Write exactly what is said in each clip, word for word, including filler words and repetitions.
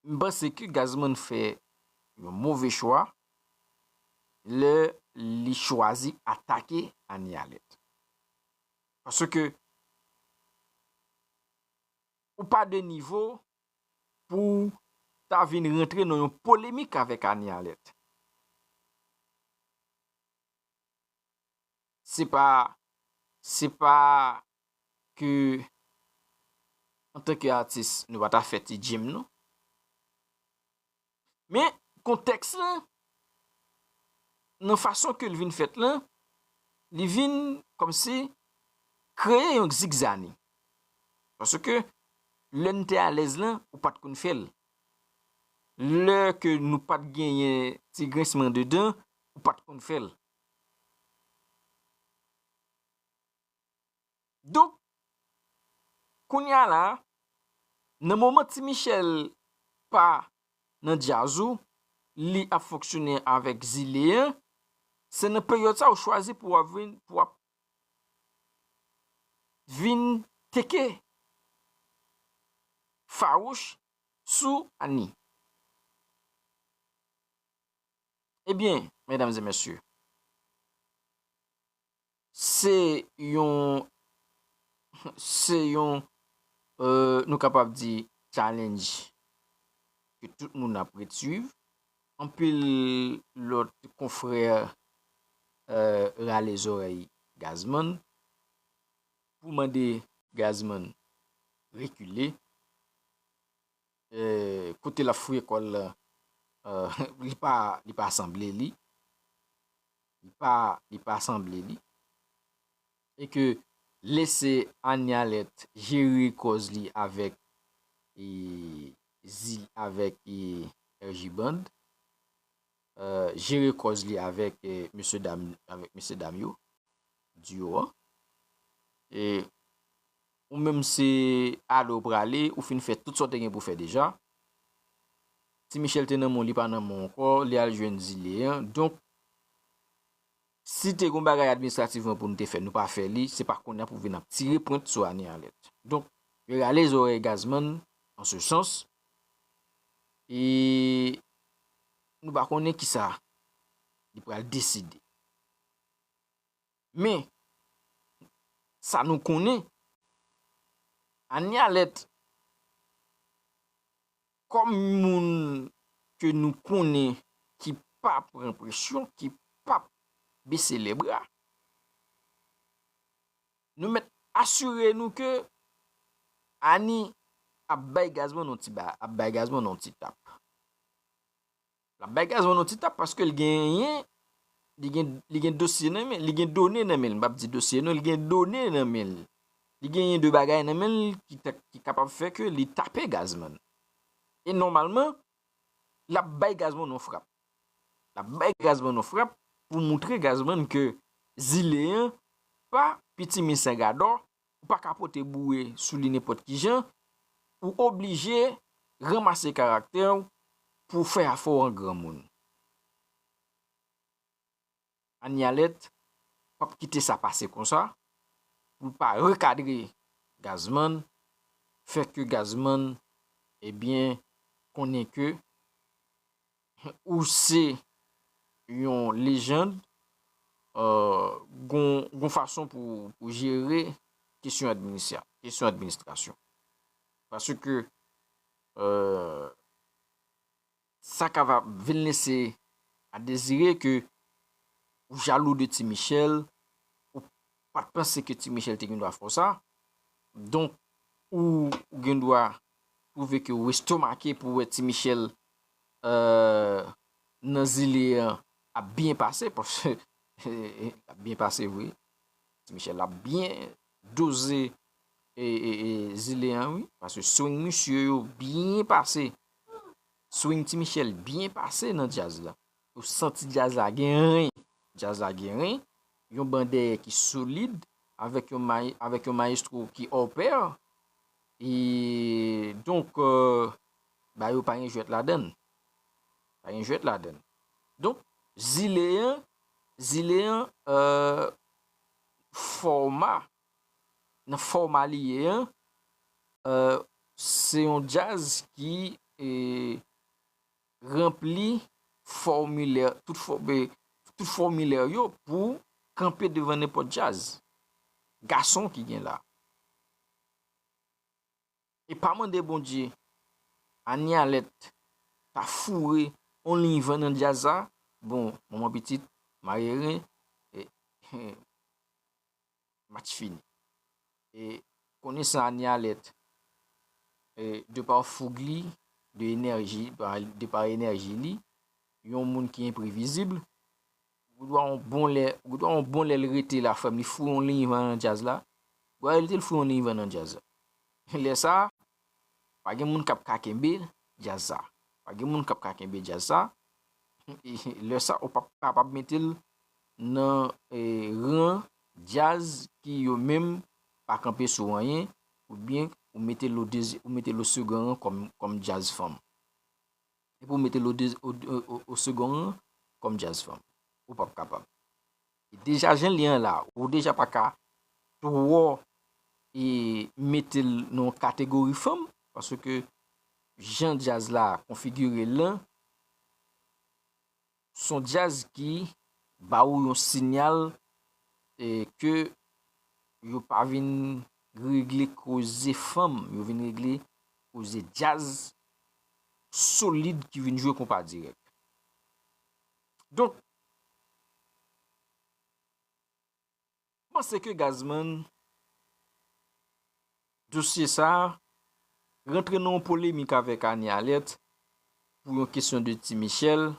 M panse ke Gazman fè yon move chwa lè li chwazi atake Annie Alerte. Paske ou pa de nivo pou w ta vin rantre nan yon polemik avèk Annie Alerte. Se pa, se pa ke antanke atis, nou pa ta fè ti djim nou. Men, kontèks lan, nan fason ke l vin fèt lan, li vin kòmsi kreye yon zigzani. Paske lè n te alèz lan, ou pa t konn fè l. Lè ke nou pa t genyen ti grensman de dan, ou pa t konn fè l. Donk, kounye a la, nan moman Ti Michèl pa nan djaz ou, li ap fonksyone avèk Zile an, se nan peryòd sa ou chwazi pou w ap vin, pou w ap vin teke fawouch sou Annie. Ebyen, medam e mesye, se yon, se yon, euh, nou kapab di challenge ke tout moun ap ret swiv. Anpil lòt konfrè, euh, rale zòrèy Gazman pou mande Gazman rekile. Eh, kote l ap fouye kò l lan, eh, li pa, li pa sanble li. Li pa, li pa sanble li. E ke lese Annie Alerte jere kòz li avèk, e, Zil, avèk, e, R J Band, eh, jere kòz li avèk, eh, mesye dam, avèk mesye dam yo, duo an. E ou menm se ale w prale, ou fin fè tout sa w te gen pou fè deja. Ti Michèl te nan men w, li pa nan men w ankò, li al jwenn Zile an. Donk, si te gon bagay administrativman pou nou te fè, nou pa fè li, se pa kounye a pou vin ap tire pwent sou Annie Alerte. Donk, yo rale zòrèy Gazman, an se sans, e nou pa konnen kisa li pral deside. Men, sa nou konnen, Annie Alerte, kòm moun ke nou konnen ki pa pran presyon, ki pa bese lè bra, nou mèt asire nou ke Annie ap bay Gazman yon ti ba, ap bay Gazman yon ti tap. L ap bay Gazman yon ti tap paske l genyen, li gen, li gen dosye nan men, li gen done nan men l. M p ap di dosye non, li gen done nan men l. Li genyen de bagay nan men l ki ta, ki kapab fè ke li tape Gazman. E nòmalman, l ap bay Gazman yon frap. L ap bay Gazman yon frap pou moutre Gazman ke Zile an pa pitimi san gadò, ou pa ka pote boure sou li nenpòt ki jan, ou oblije ranmase karaktè w pou w fè afè w an granmoun. Annie Alerte p ap kite sa pase konsa, pou l pa rekadre Gazman, fè ke Gazman, ebyen, konnen ke ou se yon lejand, euh, gon, gon fason pou, pou jere kesyon administra-, kesyon administrasyon. Paske, euh, sa ka va vin lese a dezire ke ou jalou de Ti Michèl, ou pa t panse ke Ti Michèl te gen dwa fè w sa. Donk, ou, ou gen dwa twouve ke w estomake pou w wè Ti Michèl, euh, nan Zile an ap byen pase, paske l ap byen pase vre. Ti Michèl ap byen doze e, e, e, Zile an, wi. Paske swing misye yo byen pase. Swing Ti Michèl byen pase nan djaz la. Ou santi djaz la gen ren. Djaz la gen ren. Yon ban dèyè ki solid, avèk yon may-, avèk yon mayestwo ki hors pair. E donk, euh, ba yo pa gen jwèt ladann. Pa gen jwèt ladann. Donk, Zile an, Zile an, euh, fòma, nan fòma li ye an, euh, se yon djaz ki, e, ranpli fòmilè, tout fò-, e, tout fòmilè yo pou kanpe devan nenpòt djaz. Gason ki gen la. E pa mande Bondye, Annie Alerte ta foure on liy van nan djaz la, bon, manman pitit, marye ren, e, match fini. E konnen sa Annie Alerte, e, de pa foug li, de enèji, de pa enèji li, yon moun ki enprevizib, ou dwa yon bon lè, ou dwa yon bon lè l rete la, frè m, li foure yon liy van nan djaz la, ou dwa rete l foure yon liy van nan djaz la. Lè sa, pa gen moun k ap ka kenbe djaz sa. Pa gen moun k ap ka kenbe djaz sa. E lè sa, ou p ap kapab mete l nan, e, ran djaz ki yo menm pa kanpe sou anyen, oubyen ou mete l o dezi-, ou mete l o segon ran kòm, kòm djaz fanm. Epi ou mete l o dezi-, o, o, o, o segon ran kòm djaz fanm. Ou p ap kapab. E deja jan li an la, ou deja pa ka twò, e, mete l nan yon kategori fanm, paske jan djaz la konfigire l lan, s on djaz ki ba ou yon siyal, e, ke yo pa vin regle koze fanm, yo vin regle koze djaz solid ki vin jwe konpa dirèk. Donk, m panse ke Gazman, dosye sa a, rantre nan yon polemik avèk Annie Alerte pou yon kesyon de Ti Michel,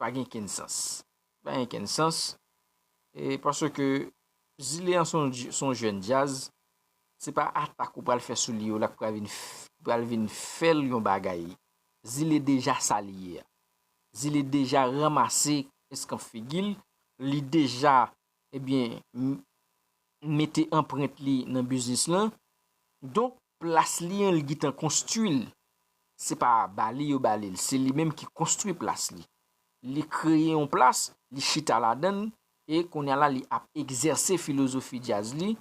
pa gen kenn sans. Pa gen kenn sans. E paske Zile an s on, s on jèn djaz, se pa atak ou pral fè sou li yo la k pral vin, f-, pral vin fè l yon bagay. Zile deja sa li ye a. Zile deja ranmase eskanp figi l, li deja, ebyen, m-, mete anprent li nan biznis lan. Donk, plas li an, li gentan konstwi l. Se pa ba li yo ba li l, se li menm ki konstwi plas li. Li kreye yon plas, li chita ladan l, e kounye a la, li ap egzèse filozofi djaz li,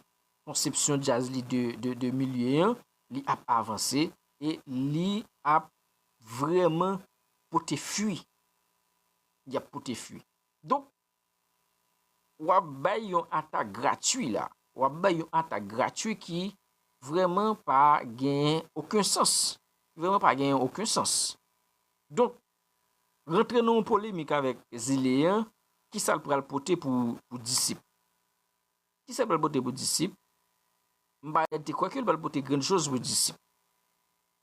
konsepsyon djaz li de, de, de milye an, li ap avanse, e li ap vrèman pote fwi. Li ap pote fwi. Donk, w ap bay yon atak gratui la. W ap bay yon atak gratui ki vrèman pa genyen okenn sans. Vrèman pa genyen okenn sans. Donk, rantre nan yon polemik avèk Zile an, kisa l pral pote pou, pou Disip? Kisa l pral pote pou Disip? M pa te kwè ke l pral pote grann choz pou Disip.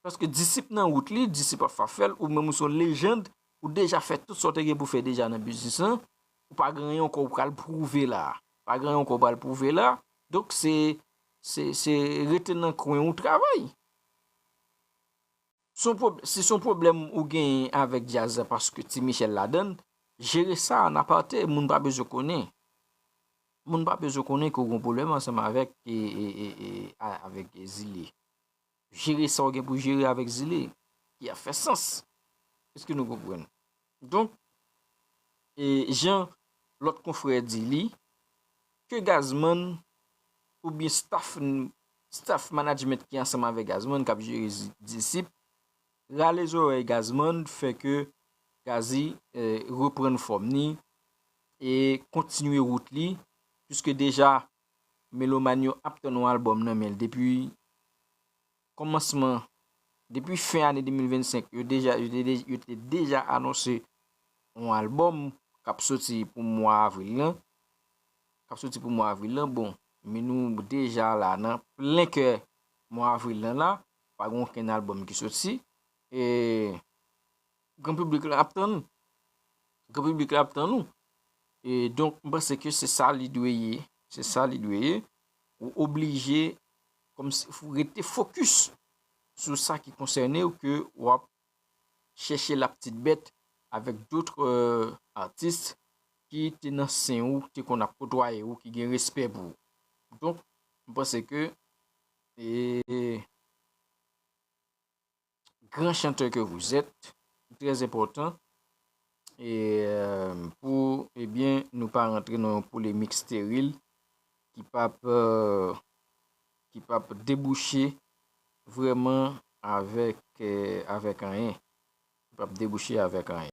Paske Disip nan wout li, Disip ap fè afè l, ou menm ou se yon lejand, ou deja fè tout sa w te gen pou fè deja nan biznis lan, ou pa gen anyen ankò ou pral pwouve la. Pa gen anyen ankò ou pral pwouve la. Donk, se, se, se rete nan kwen ou travay. S on pwob-, si s on pwoblèm ou genyen avèk djaz la paske Ti Michel ladan l, jere sa an apatè, moun pa bezwen konnen. Moun pa bezwen konnen ke w gen yon pwoblèm ansanm avèk, e, e, e, e, a-, avèk Zile. Jere sa w gen pou jere avèk Zile, ki ap fè sans. Èske nou konprann? Donk, e, jan lòt konfrè di li, ke Gazman oubyen staff, staff management ki ansanm avèk Gazman k ap jere Zi-, Disip, rale zòrèy Gazman, fè ke Gazi, e, reprann fòm ni e kontinye wout li, piske deja melomàn yo ap tann yon albòm nan men l depi kòmansman, depi fen ane de mil vennsenk, yo deja, yo te, yo te deja anonse yon albòm k ap soti pou mwa avril lan. K ap soti pou mwa avril lan. Bon, men nou deja la nan plen kè mwa avril lan la, pa gen okenn albòm ki soti. E gran piblik la ap tann. Gran piblik la ap tann ou. E donk, m panse ke se sa li dwe ye. Se sa li dwe ye. Ou oblije, kòmsi, rete fokis sou sa ki konsène w, ke w ap chèche la petite bête avèk dòt, e, atis ki te nan sen ou, ki te konn ap kotwaye ou, ki gen respè pou ou. Donk, m panse ke, e, grand chanteur que vous êtes, trè enpòtan, e, e, pou, ebyen, nou pa rantre nan yon polemik steril ki p ap, e, ki p ap debouche vrèman avèk, eh, avèk anyen. Li p ap debouche avèk anyen.